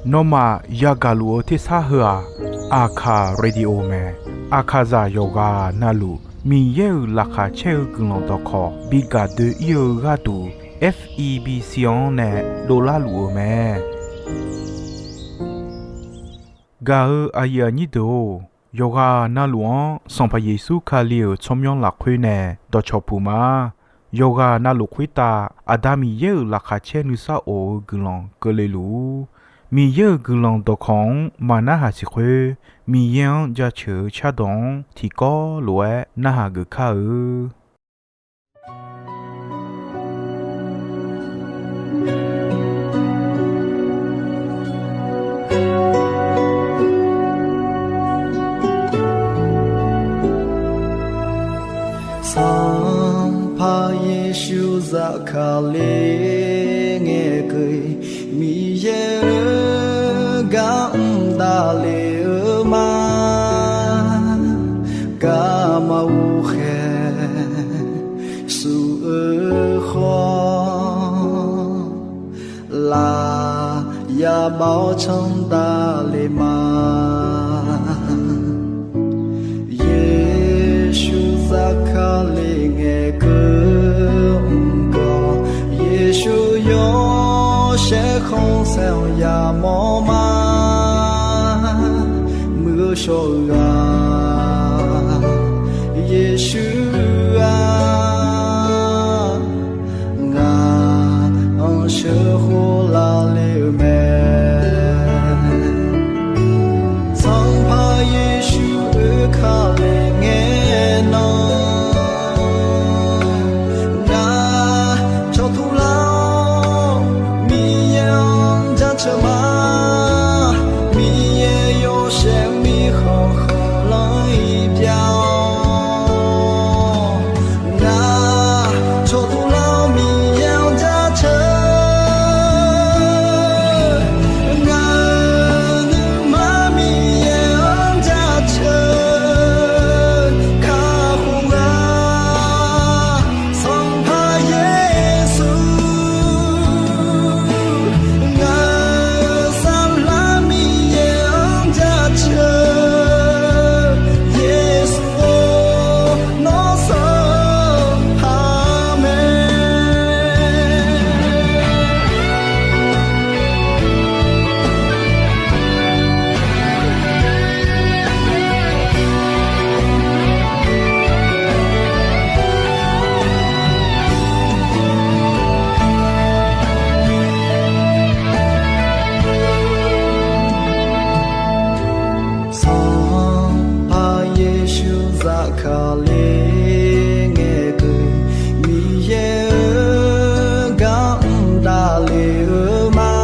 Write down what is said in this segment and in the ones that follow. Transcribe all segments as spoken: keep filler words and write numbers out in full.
Nawmaf yagaq luf-eu tersar heu-aq, Aqkaq Radio mae. Aqkaqzaq yawqghaq navluf Miqyaer-euq laqkhaq caer-eu guiqlanq dawqkawq bi gaq doe-ir-eu gharduq, F E B C-anr nae dovlar luf-eu mae. Gaq-eu aqyuif aqnyir deuq-or, yawqghaq navluf-anr Sanqpaq Yeqsur Kali-euq tsawrmyanr lafkhoer nae dawqcawq puq ma. Yawqghaq navluf khoertav Aqda Miqyaer-euq laqkhaq caer nuisar of-eu guiqlanq keuvle luf-ur. Miqyaer-euq guiqlanq dawqkawq-anr maqnarhaq siq khoer, Miqyaer-anr jaceuq-eu cardawq-anr tiqkawv lof-aer narhaq geuf kar-eu. Sanqpaq Yeqsur zafkale ngae keuv-ir, Miqyaer-euq gar mr davle-eu ma. Garma ghoqkhaeq suf-eu khawf, laf yabav-awr canr davle ma. Yeqsur zafkale ngae keuv mr gawq, Yeqsur yawshaef khanqsaer-anr yamawr ma. Muiq-eu shawr-eu ghaq, Yeqsur-aq, ngaq-anr sheuqkhof lavle-eu mae. Sanqpaq Yeqsur oekale ngae nan, ngaq cawqtuq lar-awr Miqyaer-anr jaceuq ma. Miqyaer yawshaef mirkhanq khanqlanr-iq pyav-awr, ngaq cawqtuq lar-awr Miqyaer-anr jaceuq. Ngaq-euq nuima Miqyaer-anr jaceuq kakhof-a. Sanqpaq Yeqsur, ngaq-euq saflar Miqyaer-anr jaceuq. Yeqsur-or, nawr sanqpaq mae. Sanqpaq Yeqsur zafkale ngae keuv-ir, Miqyaer-euq gar mr davle-eu ma.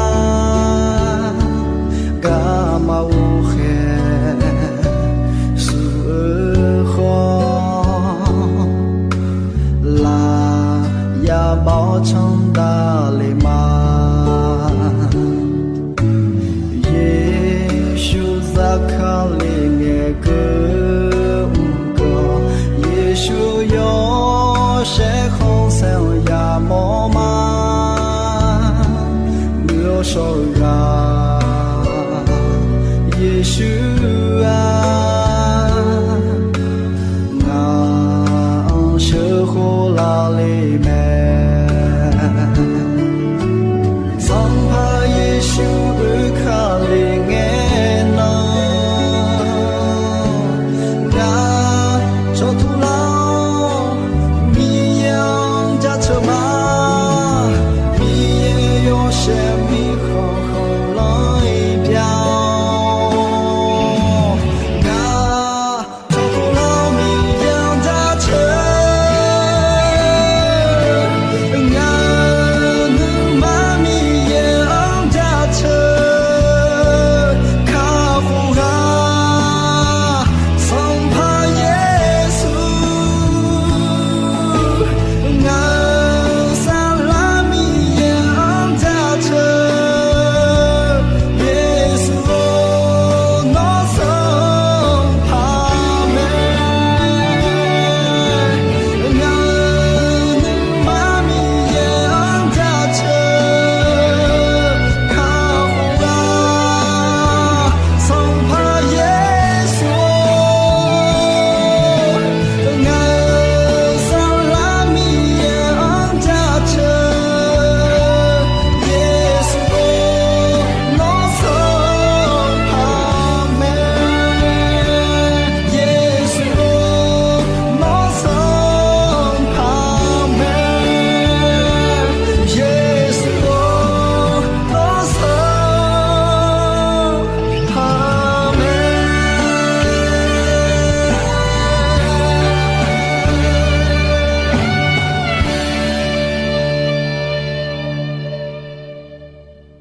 Garma ghoqkhaeq suf-eu khawf, laf yabav-awr canr davle ma. Yeqsur zafkale ngae keuv mr gawq, Yeqsur yawshaef khanqsaer-anr yamawr ma. Muiq-eu shawr-eu ghaq, Yeqsur-aq, ngaq-anr sheuqkhof lavle mae. Sanqpaq Yeqsur oekale ngae nan, ngaq cawqtuq lar-awr Miqyaer-anr jaceuq ma. Miqyaer yawshaef mirkhanq khanqlanr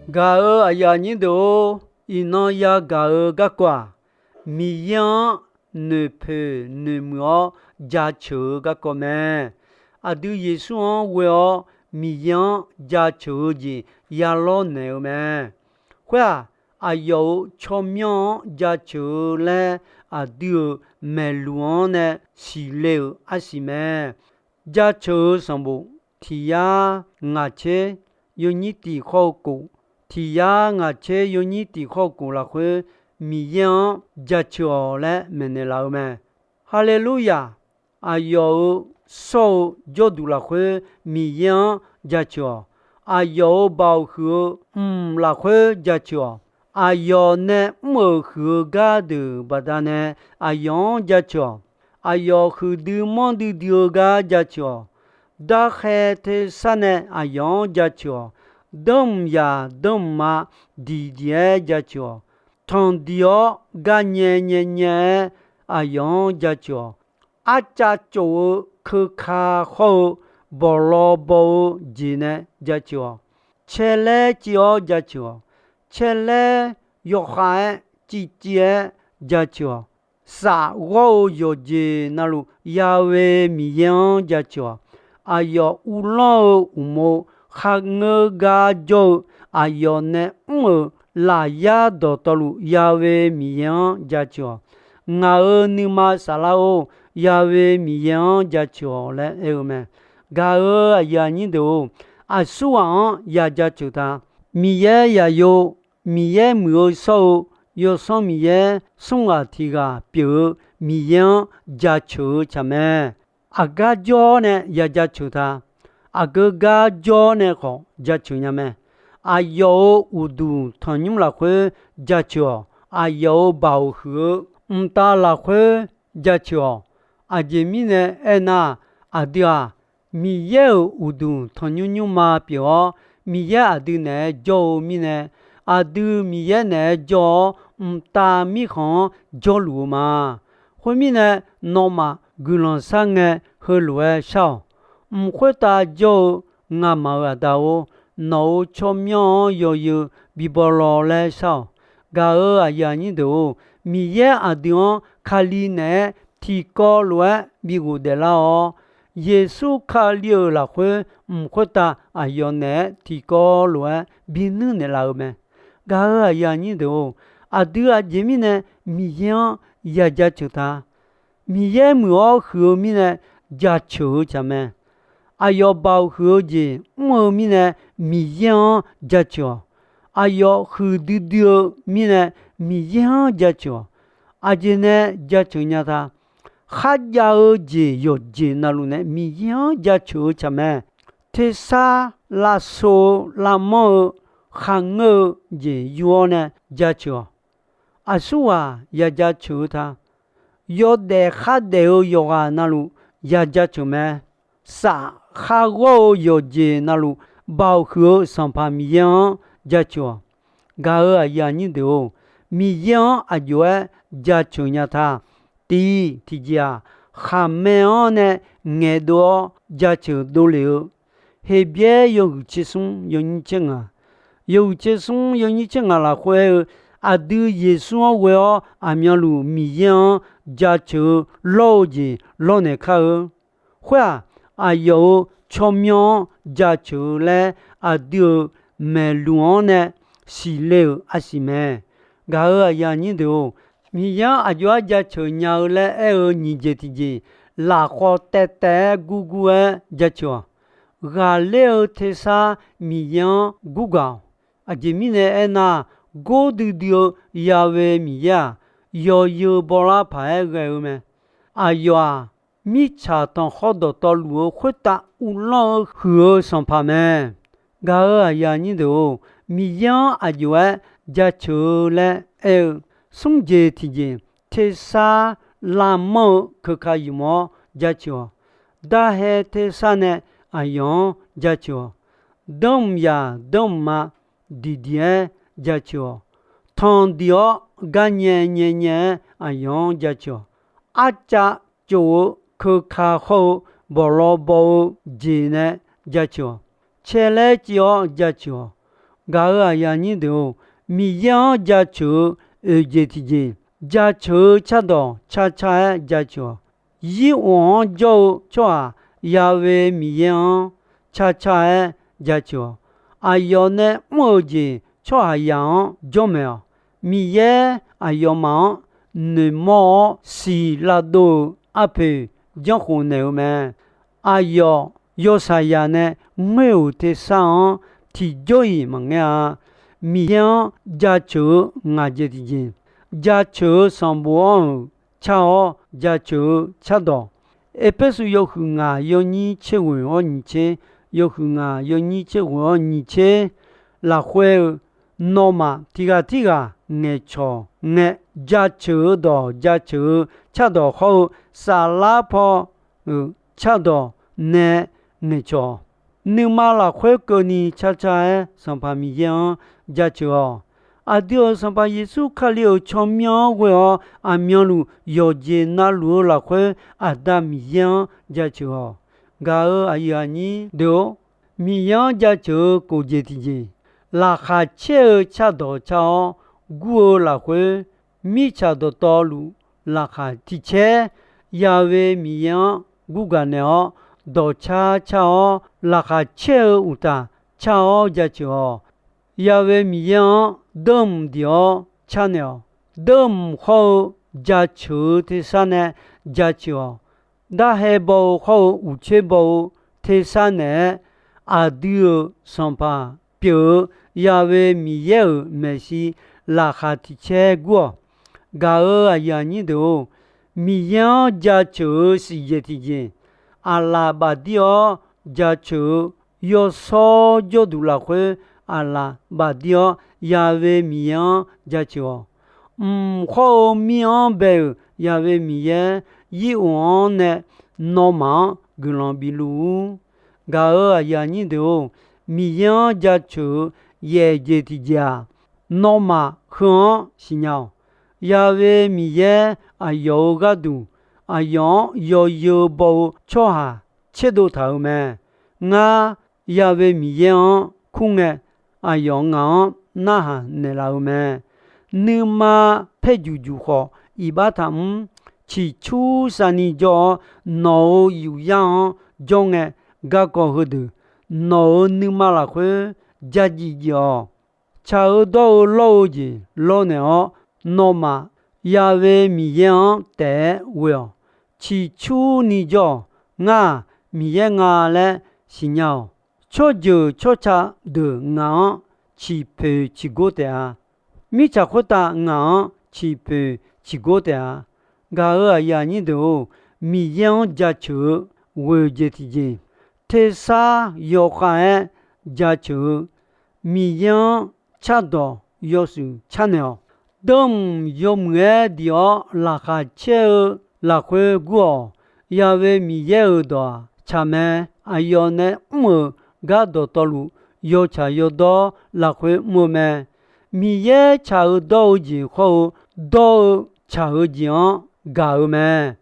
Gaq-euq aqyuif aqnyir deuq-or, iqnan yagaq-eu garkawv-aq, Miqyaer-anr noeqpoeq noeqmuiq-awr jaceuq-eu garkawv mae. Aqdui Yeqsur-anr ghoe-awr Miqyaer-anr jaceuq-eu jeq yalawr naeq-eu mae. Khoer-aq, aqyawf-euq tsawrmyanr-anr jaceuq-eu laer aqdui-euq maeqluq-anr nae siqle-euq arsiq mae. Jaceuq-eu sanqbof tiq yar ngaq tser yawnyir tiq khawr-eu kof, tiq yar ngaq tser yawnyir tiq khawr-eu kof lafkhoer, Miqyaer-anr jaceuq-awq laer maeqnaeq laf-eu mae. Haleluya! Aqyawf-euq shawr-eu jawrduq lafkhoer Miqyaer-anr jaceuq-awq. Aqyawf-euq baoq huiq-eu mq lafkhoer jaceuq-awq. Aqyawf nae mr-euq huiq-eu gardeuq baqdanae aqyawf-anr jaceuq-awq. Aqyawf huiqdui manrdui dui-eu gar jaceuq-awq. Darkhae tersar nae aqyawf-anr jaceuq-awq. Danmq-yaq danmq-a diqdiq-aer jaceuq-awq. Tanqdiq-awr garnyae nyaenyae-aer aqyawf-anr jaceuq-awq. Arcav cof-eu keuka hawr-eu bawqlaw baw-eu jeq nae jaceuq-awq. Caelaer civ-awr jaceuq-awq. Caelaer yawkhav-aer civciv-aer jaceuq-awq. Saf ghawr-eu yawqjeq navluf Yahweh Miqyaer-anr jaceuq-awq. Aqyawf uvlanr-eu uqmov kharngeur gar jawr-eu aqyawf nae mr-euq lafyar dawqtawvluf Yahweh Miqyaer-anr jaceuq-awq. Ngaq-euq nuima saflar-or, Yahweh Miqyaer-anr jaceuq-awq laer aer-eu mae. Gaq-euq aqyuif aqnyir deuq-or, aqsurghaq-anr ya jaceuq ta. Miqyaer yaqyo, Miqyaer muiq-eu shawr-eu Yawsanr Miqyaer smr ghaq tiq ghaq pyeuf-eu Miqyaer-anr jaceuq-eu tsaq mae. Aqgar jawr-awr nae ya jaceuq ta. Aqgeu gar jawr-awr nae khawf jaceuq nya mae. Aqyawf-euq uqduq tanqnymr lafkhoer jaceuq-awq. Aqyawf-euq baoq huiq-eu mqtav lafkhoer jaceuq-awq. Aqjeq mirnae aernar, aqdui-aq, Miqyaer-euq uqduq tanqnymr nymrma pyeuf-awr, Miqyaer aqdui naeq-aer jawr-eu mirnae, aqdui Miqyaer naeq-aer jawr-awr, mqtav mirkhanq-anr jawrluf-eu ma. Khoermirnae, nawmaf guiqlanq sharngae heulof-aer shar-awq. Mq khoertav jawr-eu ngamaf-euq Aqda-or, nawq-euq tsawrmyanr-anr yawzeu bibaw law laer shar-awq. Gaq-euq aqyuif aqnyir deuq-or, Miqyaer aqdui-anr Kali naeq-aer tiqkawv lof-aer bi ghofdaef lar-awr, Yeqsur Kali-euq lafkhoer mq khoertav aqyawf naeq-aer tiqkawv lof-aer bi nuirnaeq laf-eu mae. Gaq-euq aqyuif aqnyir deuq-or, aqdui aqjeq mirnae Miqyaer-anr ya jaceuq ta. Miqyaer muiq-awr huiq-eu mirnae jaceuq-eu tsaq mae. Aqyawf baoq huiq-eu jeq mr-eu mirnae Miqyaer-anr jaceuq-awq. Aqyawf huiqdui dui-eu mirnae Miqyaer-anr jaceuq-awq. Aqjeq nae jaceuq nya ta. Kharjav-eu jeq yawqjeq navluf nae Miqyaer-anr jaceuq-eu tsaq mae. Tersar lavsov-eu lavmanr-eu kharngeur-eu jeq yur-awr nae jaceuq-awq. Aqsurghaq ya jaceuq-eu ta. Yawdaef khardaef-eu yawqghaq navluf ya jaceuq mae. Saf kharghawr-eu yawqjeq navluf baoq huiq-eu Sanqpaq Miqyaer-anr jaceuq-awq. Gaq-euq aqyuif aqnyir deuq-or, Miqyaer-anr aqjox-aer jaceuq nya ta. Tiq, tiqjeq-aq, khaqmae-anr nae ngaeqdov-awr jaceuq dovlef-eu, Heqbyaer yawhuiq tser smr yawnyir tser ngaq, yawhuiq tser smr yawnyir tser ngaq lafkhoer aer-eu, aqdui Yeqsur-anr ghoe-awr aqmyanluf Miqyaer-anr jaceuq-eu lawr-eu jeq lawrnaeq kar-eu. Khoer-aq, aqyawf-euq tsawrmyanr-anr jaceuq-eu laer aqdui-euq maeqluq-anr nae siqle-euq arsiq mae. Gaq-euq aqyuif aqnyir deuq-or, Miqyaer-anr aqjox-aer jaceuq nya-eu laer aer-eu nyiq jeq tiqjeq, lafkhawf taev taev-aer gurgur-aer jaceuq-awq. Ghaqler-eu tersar Miqyaer-anr gurgaq-awq. Aqjeq mirnae aernar, gordui dui-eu Yahweh Miqyaer-aq, yawzeu bawlar paq-aer ghae-eu mae. Aqyawf-aq, mirtsaq tanqkhawr dawqtawvluf-eu khoertav uvlanr-eu huiq-eu Sanqpaq mae. Gaq-euq aqyuif aqnyir deuq-or, Miqyaer-anr aqjox-aer jaceuq-eu laer aer-eu, smr jeq tiqjeq, tersar lavmanr-eu keuka ymq-awr jaceuq-awq. Darhae tersar nae aqyawf-anr jaceuq-awq. Danmq yaq danmq ma diqdiq-aer jaceuq-awq. Tanqdiq-awr garnyae nyaenyae-aer aqyawf-anr jaceuq-awq. Arcav cof-eu keuka hawr-eu bawqlaw baw-eu jeq nae jaceuq-awq. Caer laer civ-awr jaceuq-awq. Gaq-euq aqyuif aqnyir deuq-or, Miqyaer-anr jaceuq-eu oeq jeq tiqjeq, jaceuq-eu cardawq car car-aer jaceuq-awq. Yir of-anr jawr-eu tsawrhaq Ya'we Miqyaer-anr car car-aer jaceuq-awq. Aqyawf nae mr-euq jeq tsawrhaqzaq-anr jawr maeq-awq. Miqyaer aqyawfmaf-anr noeqmawr-awr siqlav dov-eu arpoeq janrkhof naeq-eu mae. Aqyawf yawshaqzaq nae ngoer-euq tersar-anr tiqjawr-iq maqngeur-a. Miqyaer-anr jaceuq-eu ngaq jeq tiqjeq, jaceuq-eu sanqbof anr-euq car-awr jaceuq-eu cardawq. Erpersu yawhuiq ngaq yawnyir tser ghoeq-awr nyiq tser, yawhuiq ngaq yawnyir tser ghoeq-awr nyiq tser lafkhoer-eu, nawmaf tiq ghaq tirghaq ngaeqcawq ngae, jaceuq-eu dawq jaceuq-eu cardawq hawr-eu, saflar paw-euq cardawq nae ngaeqcawq-awq. Nuima lafkhoer keuvni car car-aer Sanqpaq Miqyaer-anr jaceuq-awq. Aqdui-euq Sanqpaq Yeqsur Kali-euq tsawrmyanr-anr ghoe-awr aqmyanluf yawqjeq navluf-eu lafkhoer Aqda Miqyaer-anr jaceuq-awq. Gaq-euq aqyuif aqnyir deuq-or, Miqyaer-anr jaceuq-eu kof jeq tiqjeq, laqkhaq caer-eu cardawq car-awr gur-eu lafkhoer, mirtsaq dawqtawvluf laqkhaq tiq caer Ya'we Miqyaer-anr gurgaq naeq-awr, dawqcar car-awr laqkhaq caer-eu uqtaf car-awr jaceuq-awq. Ya'we Miqyaer-anr deurmq diq-awr carnaeq-awq. Deurmq hawr-eu jaceuq-eu tersar nae jaceuq-awq. Darhae baw-eu hawr-eu uqcoer baw-eu tersar naeq-aer, aqdui-euq Sanqpaq pyeuf-eu Ya'we Miqyaer-euq maeqshi laqkhaq tiq caer gur-awq. Gaq-euq aqyuif aqnyir deuq-or, Miqyaer-anr jaceuq-eu siqjeq tiqjeq, aqlaf bafdir-awr jaceuq-eu yawshawr jawrduq lafkhoer aqlaf bafdir-awr Ya'we Miqyaer-anr jaceuq-awq. Mq hawr-eu mir-anr bae-euq Ya'we Miqyaer yir of-anr nae nawmaf-anr guiqlanq bifluf-ur. Gaq-euq aqyuif aqnyir deuq-or, Miqyaer-anr jaceuq-eu yaef jeq tiqjeq-aq, nawmaf heu-anr siqnya-awq. Ya'we Miqyaer aqyawf-euq gharduq aqyawf-anr yawzeu baw-eu tsawrhaq tserdov taq-euq mae. Ngar Ya'we Miqyaer-anr kur ngae, aqyawf ngaq-anr narhaq naeqlaf-eu mae. Nuima paer juq juq khawf iqbax taqmr. Ciqcur savni jawr-awr, nawq-euq yuqyar-anr jawr ngae, garkawv heudeuq nawq-euq nuima lafkhoer dzardziv dziv-awq. Tsaq-eu dawr-eu lawr-eu jeq lawrnaeq-awr, nawmaf Ya'we Miqyaer-anr taef-aer ghoe-awq. Ciqcurni jawr-awq. Ngar-aq, Miqyaer nga laer siqnya-awq. Tsawrjeuq tsawrca deuq ngaq-anr ciqpoeq ciqgor taef-a. Mirtsaq khoertav ngaq-anr ciqpoeq ciqgor taef-a. Gaq-euq aqyuif aqnyir deuq-or, Miqyaer-anr jaceuq-eu ghoeq jeq tiqjeq, tersar yawkhav-aer jaceuq-eu Miqyaer-anr cardawq yawshuif carnaeq-awq. Deurmq yawmuiq-aer diq-awr laqkhaq caer-eu lafkhoer gur-awq. Ya'we Miqyaer-euq dawq-aq, tsaq mae. Aqyawf nae mr-euq gar dawqtawvluf, yawtsaq yawdawr lafkhoer mr-eu mae. Miqyaer tsaq-eu dawr-eu jeq hawr-eu, dawr-eu tsaq-eu jeq-anr gaq-eu mae.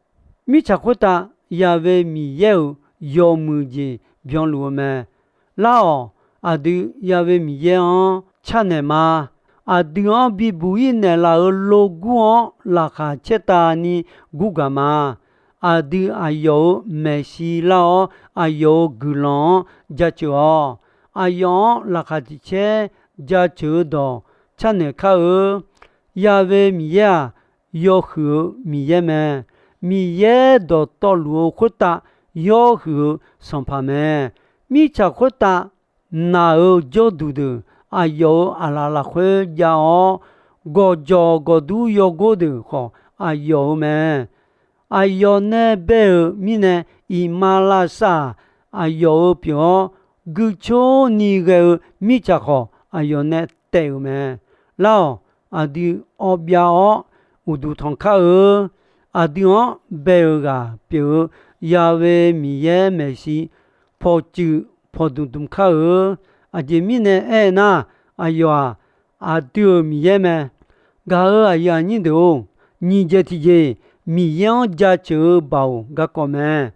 Mirtsaq khoertav Ya'we Miqyaer-euq yawmuiq jeq byanluf-eu mae. Lar-awq. Aqdui Ya'we Miqyaer-anr carnaeq ma. Aqdui-anr bibuq-ir naeqlaf-euq logur-anr laqkhaq caertavni gurgaq ma. Aqdui aqyawf-euq maeqshi lar-awr, aqyawf-euq guiqlanq-anr jaceuq-awq. Aqyawf-anr laqkhaq tiqcaer jaceuq-eu dawq carnaeq kar-eu. Ya'we Miqyaer-aq, yawhuiq-eu Miqyaer mae. Miqyaer dawqtawvluf-eu khoertav yawhuiq-eu Sanqpaq mae. Mirtsaq khoertav naq-euq jawrduq deuq aqyawf-euq aqlaf lafkhoer jav-awr, gawqjawq gawqdur yawgor deuq khawf aqyawf-euq mae. Aqyawf nae bae-euq mirnae, iqmalavshav-aq, aqyawf-euq pyeuf-awr, guicoer ni ghae-eu mirtsaq khawf aqyawf nae taef-euq mae. Lar-awq. Aqdui awbyav-awr uqduq tanq kar-eu. Aqdui-anr bae-euq ghaq pyeuf-eu Ya'we Miqyaer maeqshi pawqtsuif pawqdmq dmq kar-eu. Aqjeq mirnae aernar, aqyawf-aq, aqdui-euq Miqyaer mae. Gaq-euq aqyuif aqnyir deuq-or, nyiq jeq tiqjeq, Miqyaer-anr jaceuq-eu baoq garkawv mae.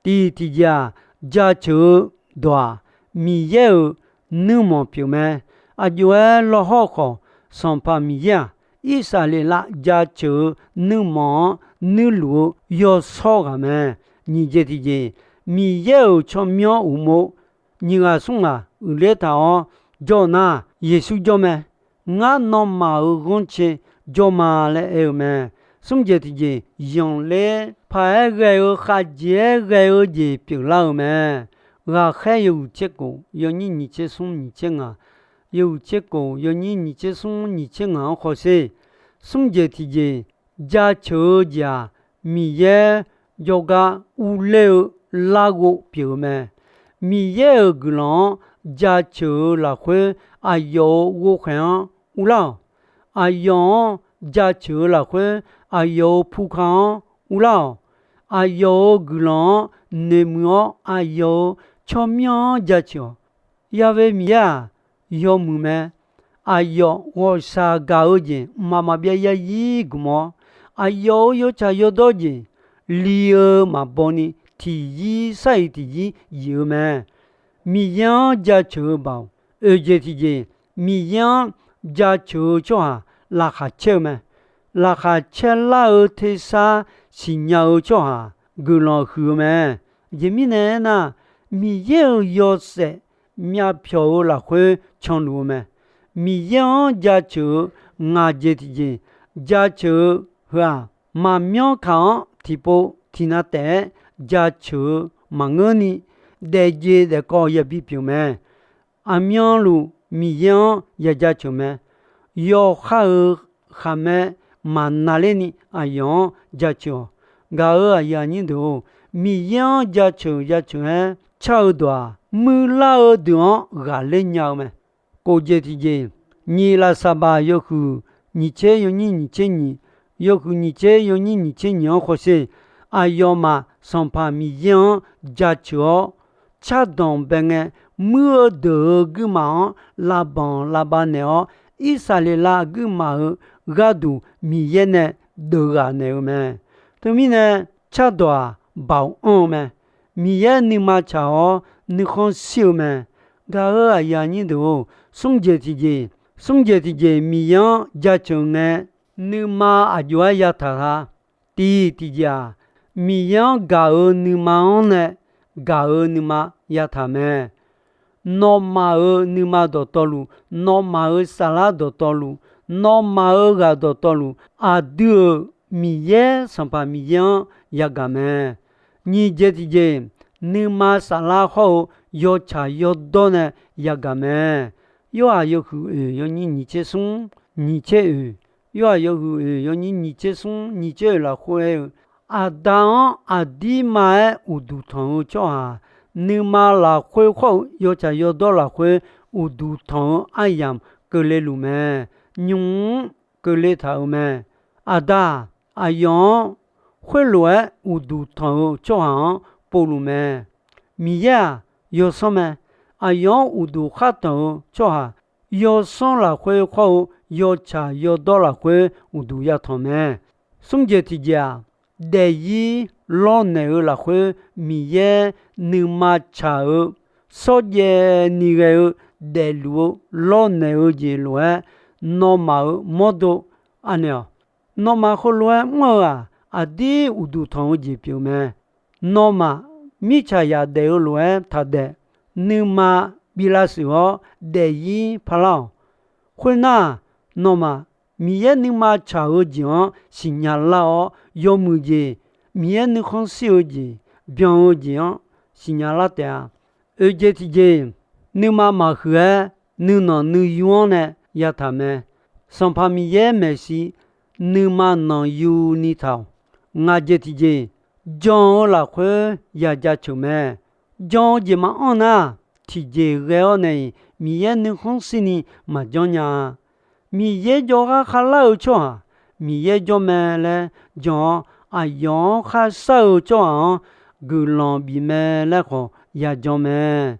Tiq tiqjeq-aq, jaceuq-eu dawq-aq, Miqyaer-euq nuirmanq pyeuf mae. Aqjox-aer lawhawr khawf, Sanqpaq Miqyaer-aq, Irsaqleqlav jaceuq-eu nuirmanq-anr nuirluf-eu yawshawr ghaq mae. Nyiq jeq tiqjeq, Miqyaer-euq tsawrmyanr uqmov nyiq ghaq smr ghaq uiqler taq-awr jawr-eu nar, Yeqsur jawr mae. Ngar nawmaf-euq ghanrcae jawr ma laer aer-eu mae. Smr jeq tiqjeq, yanqler paq-aer ghae-eu khavjeq-aer ghae-eu jeq pyeuflar-eu mae. Ghaqkhaer yawhuiq tser kof yawnyir nyiq tser smr nyiq tser ngaq, yawhuiq tser kof yawnyir nyiq tser smr nyiq tser ngaq-anr hawsher. Smr jeq tiqjeq, jaceuq-eu jeq-aq, Miqyaer jawrgar urler-eu larghov pyeuf-eu mae. Miqyaer-euq guiqlanq-anr jaceuq-eu lafkhoer, aqyawf-euq ghovkhaeq-anr urlar-awq. Aqyawf-anr jaceuq-eu lafkhoer, aqyawf-euq puka-anr urlar-awq. Aqyawf-euq guiqlanq-anr noeqmuiq-awr, aqyawf-euq tsawrmyanr-anr jaceuq-awq. Ya've Miqyaer-aq, yawmuiq mae. Aqyawf ghawqshaq gaq-eu jeq mqmaq maqbyav yaryir gmq-awr, aqyawf-euq yawtsaq yawdawr jeq li-eu maqbaw ni tiqyir sar-iq tiqyir yif-eu mae. Miqyaer-anr jaceuq-eu baoq. Oeq jeq tiqjeq, Miqyaer-anr jaceuq-eu tsawrhaq laqkhaq caer-eu mae. Laqkhaq caer lar-eu tersar siqnya-eu tsawrhaq guiqlanq huiq-eu mae. Aqjeq mirnae aernar, Miqyaer-euq yawshaef myavpyawq-eu lafkhoer canluf-eu mae. Miqyaer-anr jaceuq-eu ngaq jeq tiqjeq, jaceuq-eu heu-aq, maqmyanr kaq-anr tiqpov tiqnav taef-aer jaceuq-eu maqngeur ni, daefjeq daefkawv yabi pyeuf mae. Aqmyanluf Miqyaer-anr ya jaceuq mae. Yawqha-euq khaqmae maqnav lerni aqyawf-anr jaceuq-awq. Gaq-euq aqyuif aqnyir deuq-or, Miqyaer-anr jaceuq jaceuq-aer car-eu dawq-aq, muiqlar-eu deuq-anr ghaqler nya-eu mae. Kof jeq tiqjeq, nyiq Lafsaqbaq yawhuiq nyiq tser yawnyir nyiq tser nyiq, yawhuiq nyiq tser yawnyir nyiq tser nyiq-anr hawsher. Aqyawfmaf Sanqpaq Miqyaer-anr jaceuq-awr, cardanq bae ngae, muir-eu deuq-euq guirmaf-anr lavbanq lavbav naeq-awr, Irsaqleqlav guirmaf-euq gharduq Miqyaer nae deuq ghaq naeq-eu mae. Teumirnae, cardawq-aq, baoq anr-eu mae. Miqyaer nuima tsaq-awr nuikhanr shir-eu mae. Gaq-euq aqyuif aqnyir deuq-or, smr jeq tiqjeq, smr jeq tiqjeq Miqyaer-anr jaceuq ngae, nuima aqjox-aer yataq-a. Tiq tiqjeq-aq, Miqyaer-anr gaq-euq nuima-anr nae gaq-euq nuima yataq mae. Nawmaf-euq nuima dawqtawvluf, nawmaf-euq saflar dawqtawvluf, nawmaf-euq ghaq dawqtawvluf, aqdui-euq Miqyaer Sanqpaq Miqyaer-anr yagaq mae. Nyiq jeq tiqjeq, nuima saflar hawr-eu yawtsaq yawdawr nae yagaq mae. Yorhaq yawhuiq oeq yawnyir nyiq tser smr nyiq tser oeq, Yorhaq yawhuiq oeq yawnyir nyiq tser smr nyiq tser oeq lafkhoer aer-eu, Aqda-anr aqdirma-aer uqduq tanq-eu tsawrhaq, nuima lafkhoer khawr-eu yawtsaq yawdawr lafkhoer uqduq tanq-eu aryamq keuvle luf mae. Nymq-mr keuvle taq-euq mae. Aqda-aq, aqyawf-anr khoerlof-aer uqduq tanq-eu tsawrhaq-anr povluf mae. Miqyaer-aq, yawsanr mae. Aqyawf-anr uqduq khar tanq-eu tsawrhaq, yawsanr lafkhoer khawr-eu yawtsaq yawdawr lafkhoer uqduq yatanq mae. Smr jeq tiqjeq-aq, daefzir lawrnaeq-eu lafkhoer Miqyaer nuima tsaq-eu, shawrjaev ni ghae-eu daefluf-eu lawrnaeq-eu jeq lof-aer, nawmaf-euq mawrdo anaeq-awq. Nawmaf heulof-aer mr-eu-aq, aqdir uqduq tanq-eu jeq pyeuf mae. Nawmaf mirtsaq yaq daef-eu lof-aer taq daef, nuima bi lavshuif-awr daefzir parlar-awq. Khoernar, nawmaf Miqyaer nuima tsaq-eu jeq-anr siqnya lar-awr, yawmuiq jeq, Miqyaer nuikhanr shir-eu jeq, byan-eu jeq-anr siqnya lar taef-a. Oeq jeq tiqjeq, nuima maqhuiq-aer nuinanq nuiyu-anr nae yataq mae. Sanqpaq Miqyaer maeqshi nuima nanqyu ni taq-awq. Ngaq jeq tiqjeq, jan-eu lafkhoer ya jaceuq mae. Jan-eu jeq maqanr nar, tiqjeq ghae-awr nae-iq Miqyaer nuikhanr shirni maqjanr nya-a. Miqyaer jawrgar kharlar-eu tsawrhaq, Miqyaer jawr mae laer jan-awr, aqyawf-anr kharshar-eu tsawrhaq-anr guiqlanq bif mae laer khawf ya jan mae.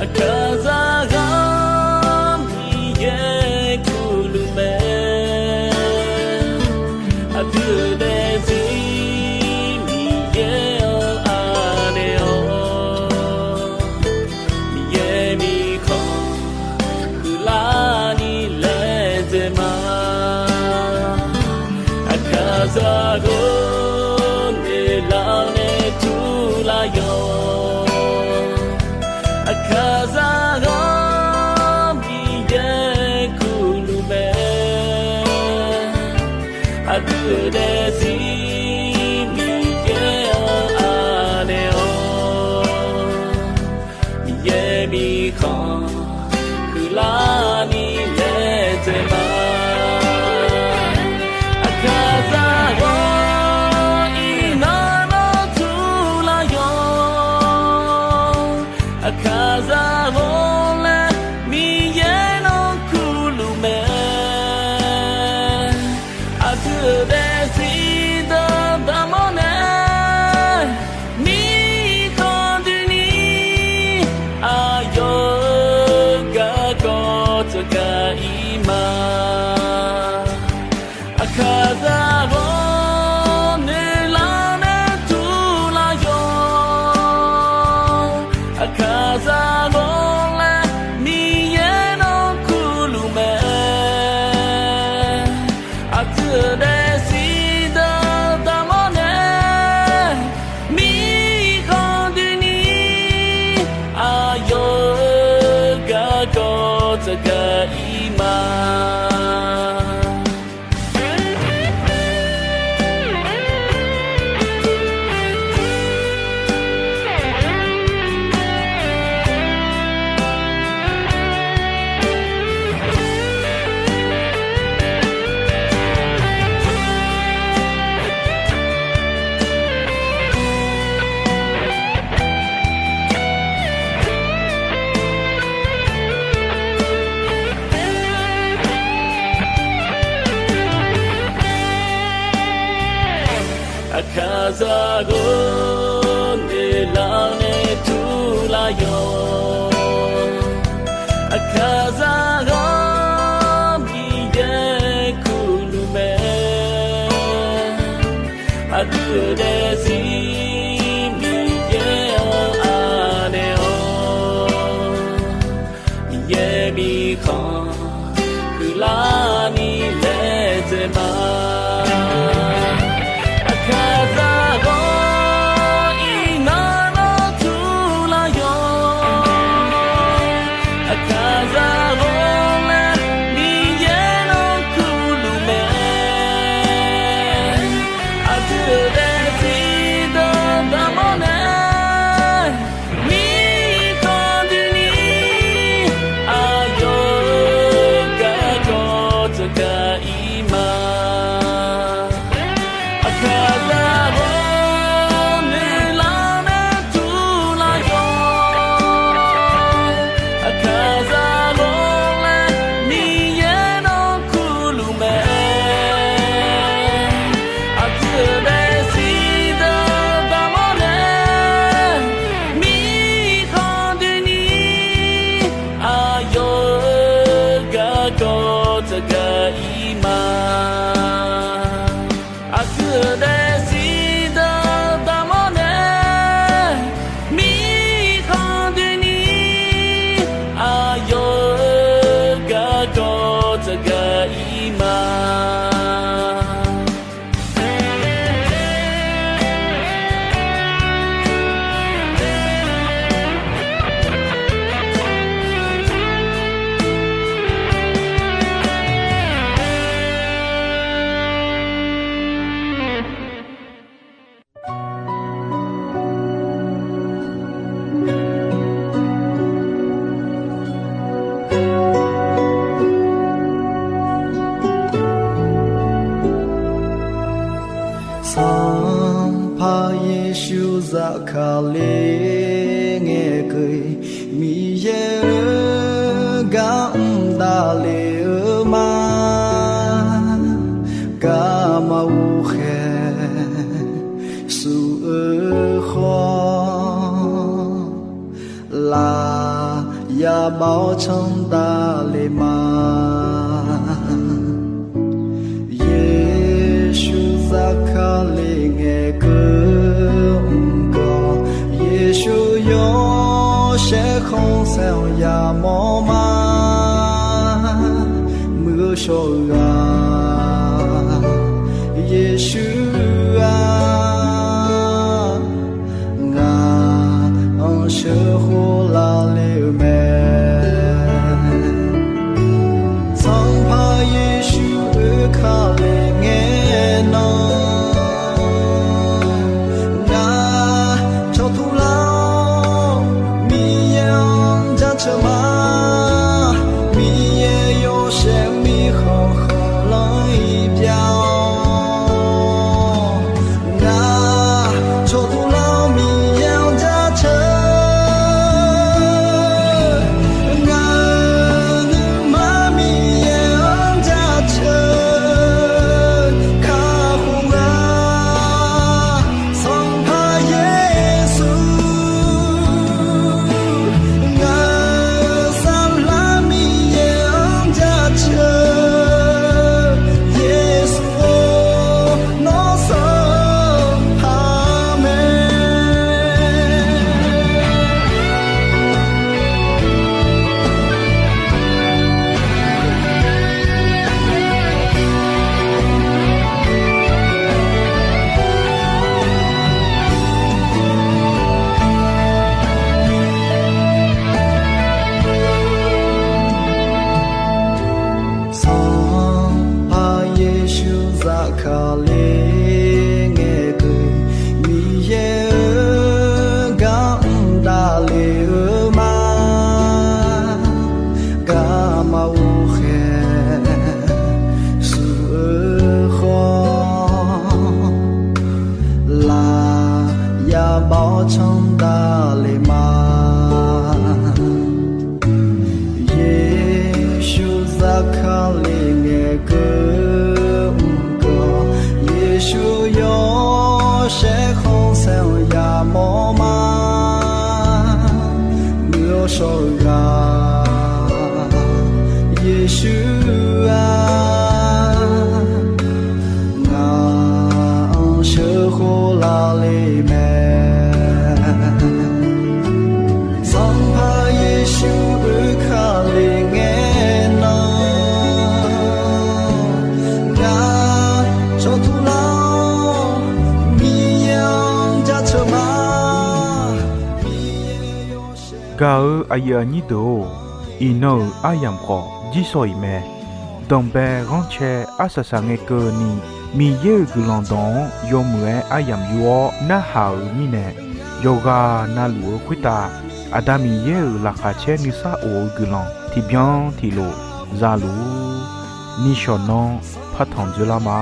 Aqkaqzaq ghaq Miqyaer kurluf mae. Aqdui-euq daefzir Miqyaer-anr anaeq-awq. Miqyaer mirkhanq huiqlarni laedzae ma. Aqkaqzaq ghawrmawr lar nae turlar yawq. Aqkaqzaq ghaq Miqyaer kurluf mae. Aqdui-euq daefzir Miqyaer-anr anaeq-awq. Miqyaer mirkhanq huiqlarni laedzae ma. Aqkaqzaq ghawr iqnan nawr turlar yawq. Aqkaqzaq ghawr laer Miqyaer nawr kurluf mae. Aqdui-euq daefzir dawqdaq mawr nae, mirkhanq doeni aqyawf-euq garkawv tsawrgaq ir ma. Aqkaqzaq ghawr noeqlar nae turlar yawq. Aqkaqzaq ghawr laer Miqyaer nawr kurluf mae. Aqdui-euq daefzir dawqdaq mawr nae, mirkhanq doeni aqyawf-euq garkawv tsawrgaq ir ma. Aqkaqzaq ghawr noeqlar nae turlar yawq. Aqkaqzaq ghaq Miqyaer kurluf mae. Aqdui-euq daefzir Miqyaer-anr anaeq-awq. Miqyaer mirkhanq huiqlarni laedzae ma. Aqkaqzaq ghawr iqnan nawr turlar yawq. Aqkaqzaq ghawr laer Miqyaer nawr kurluf mae. Aqdui-euq daefzir dawqdaq mawr nae, mirkhanq doeni aqyawf-euq garkawv tsawrgaq ir ma. Aqkaqzaq ghawr noeqlar nae turlar yawq. Aqkaqzaq ghawr laer Miqyaer nawr kurluf mae. Aqdui-euq daefzir dawqdaq mawr nae, mirkhanq doeni aqyawf-euq garkawv tsawrgaq ir ma. Aqdui-euq daefzir dawqdaq mawr nae, mirkhanq doeni aqyawf-euq garkawv tsawrgaq ir ma. Sanqpaq Yeqsur zafkale ngae keuv-ir, Miqyaer-euq gar mr davle-eu ma. Garma ghof khaeq suf-eu khawf, laf yabaw-awr candav le ma. Yeqsur zafkale ngae keuv mr gawr, Yeqsur yawshaef khanqsaer-anr yamawr ma. Muiq-eu shawr-eu ghaq Yeqsur-aq, ngaq-anr sheuqkhof lavle-eu mae. Sanqpaq Yeqsur oekale ngae nan, ngaq cawqtur lar-awr Miqyaer-anr jaceuq ma. Miqyaer yawshaef mirkhanq khanqlanr-ir pyav-awr, ngaq cawqtur lar-awr Miqyaer-anr jaceuq. Ngaq-euq nuima Miqyaer-anr jaceuq kakhof-a. Sanqpaq Yeqsur, ngaq-euq saflar Miqyaer-anr jaceuq. Yeqsur-or, nawr Sanqpaq mae. Sanqpaq Yeqsur zafkale ngae keuv, Miqyaer-euq gar mr davle-eu ma. Garma ghof khaer shuf-eu khawf, laf yabaw-awr candav le ma. Yeqsur zafkale ngae keuv mr gawr, Yeqsur yawshaef khanqsaer-anr yamawr ma. Muiq-eu shawr-eu ghaq Yeqsur-aq, ngaq-anr sheuqkhof lavle mae. Sanqpaq Yeqsur oekale ngae nan, ngaq cawqtur lar-awr Miqyaer-anr jaceuq ma. Gaq-eu aqyuif aqnyir deuq-or, iqnan-euq aryamq khawf jirsawq iq mae. Danqbae ghanrcae arsaq saq ngae keuvni, Miqyaer-euq guiqlanq dawq-anr yawmuiq-aer aryamq yur-awr narhaq-euq mirnae, yawqghaq navluf-eu khoertav Aqda Miqyaer-euq laqkhaq caer nuisar of-eu guiqlanq tiqbyan tiqlof zaluf-ur. Nishawq nanr partanq dzoerlar ma.